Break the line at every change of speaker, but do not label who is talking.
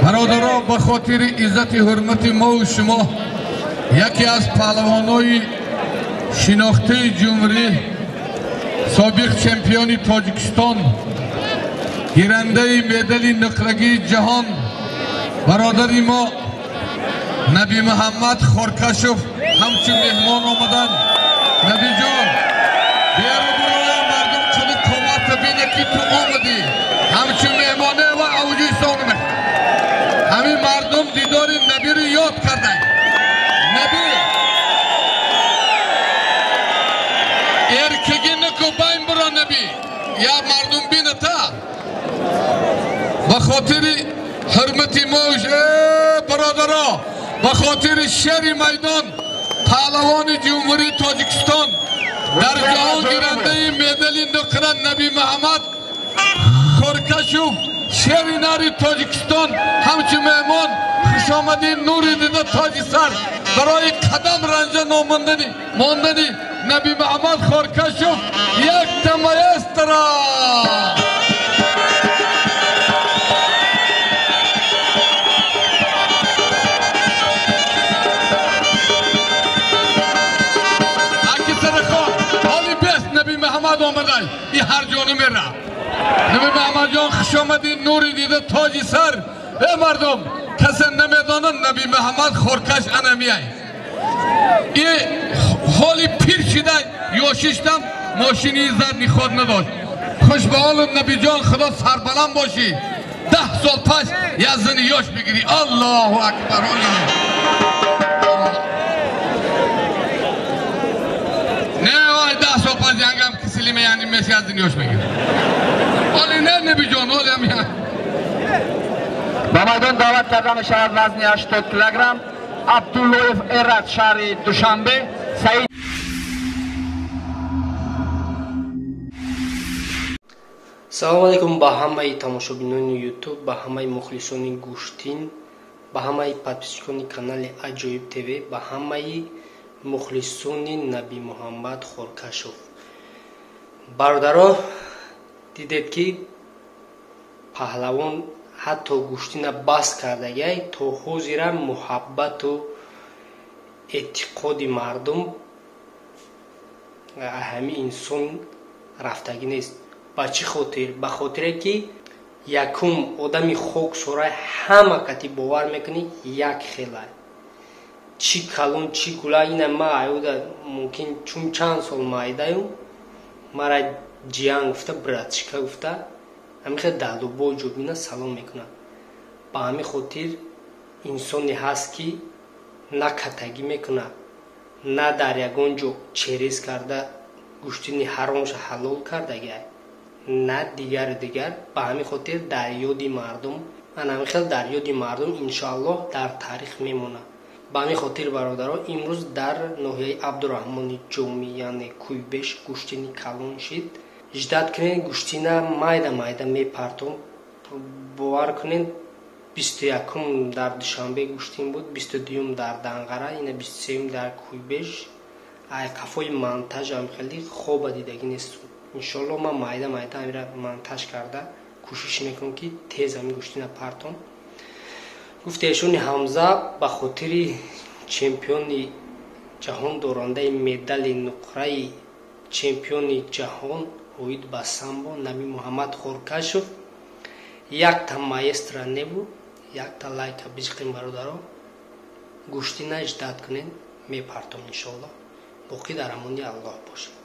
Бародаро, ба хотири иззати ҳурмати мо шумо яке аз паҳлавонои шинохтаи ҷумҳурӣ, собиқ чемпиони Тоҷикистон, гирандаи медали нуқрагии ҷаҳон, бародари мо Наби Муҳаммад Хоркашов ҳамчун меҳмон омаданд. Набиҷон, беру буроя мардум қади қоматта бине ки ту омадӣ ҳамчун меҳмоне ва авҷисон. Ҳамин мардум дидори Набиро ёд карданд. Наби эркагини ку байн буро, Наби я мардум бината. Ба хотири ҳурмати мо, бародаро, ба хотири шери майдон, паҳлавони ҷумҳурии Тоҷикистон, дар ҷаҳон гирандаи медали нуқра Наби Муҳаммад Хоркашов, шери нари Тоҷикистон, ҳамчун меҳмон хушомадӣ, нури дида тоҷи сар, барои қадам ранҷа мондани Наби Муҳаммад Хоркашов якта маэстро. Муҳаммад омадай, и ҳар ҷо намера. Наби Муҳаммадҷон, хуш омадӣ, нури дида тоҷи сар. Э мардум, касе намедонад Наби Муҳаммад Хоркаш анамияй. И ҳоли пир шидай, ёшиштам мошини задни ход надошт. Хуш ба ҳолат, Набиҷон, худо сарбаланд бошӣ. 10 сол пас як зани ёш бигирӣ. Аллоҳу акбар. Не, вай 10 сол пас янгам кисили меяни меси аз зани ёш мегирӣ. Оли не, Набиҷон, оли ам.
Ба майдон даъват карда мешавад вазни 80 килограмм Абдуллоев Эрат, шаҳри Душанбе, Саид.
Салому алайкум ба ҳамаи тамошобинони Ютуб, ба ҳамаи мухлисони гӯштин, ба ҳамаи подписчикони канали Аҷоиб ТВ, ба ҳамаи мухлисони Наби Муҳаммад Хоркашов. Бародаро, дидед ки паҳлавон ҳатто гӯштина бас кардагиай, то ҳозира муҳаббату эътиқоди мардум ҳамин инсон рафтагӣ нест. Ба чӣ хотир? Ба хотире ки якум одами хоксорай, ҳама кати бовар мекунӣ, як хелай, чӣ калон, чӣ гула. Ина ма аюда мумкин чун чанд сол майдаю мара ҷиян гуфта, братишка гуфта, ҳамин хел далубо ҷобина салом мекунад. Ба ҳамин хотир инсоне ҳаст ки на катагӣ мекунад, на дар ягон ҷо через карда гӯштини ҳаромша ҳалол кардагиай, на дигару дигар. Ба ҳамин хотир дар ёди мардум ана ҳамин хел дар ёди мардум иншоаллоҳ дар таърих мемонад. Ба ҳамин хотир, бародаро, имрӯз дар ноҳияи Абдураҳмони Ҷомӣ, яъне Куйбеш, гӯштини калон шид. Ждать кунед, гӯштина майда майда мепартом. Бовар кунед, 21-ум дар Душанбе гӯштин буд, 22-юм дар Данғара, ина 23-юм дар Куйбеш. Ай қафои монтажам хеле хоба дидагӣ нест. Иншоалло ман майда майда амира монтаж карда кӯшиш мекунам ки тез ҳамин гӯштина партом. Гуфти эшони Ҳамза, ба хотири чемпиони ҷаҳон, дорандаи медали нуқраи чемпиони ҷаҳон оид ба самбо Наби Муҳаммад Хоркашов якта маэстро небу якта лайка биҷиқем. Бародаро, гӯштина ждать кунед, мепартом иншоалло. Боқӣ дар амони Аллоҳ бошед.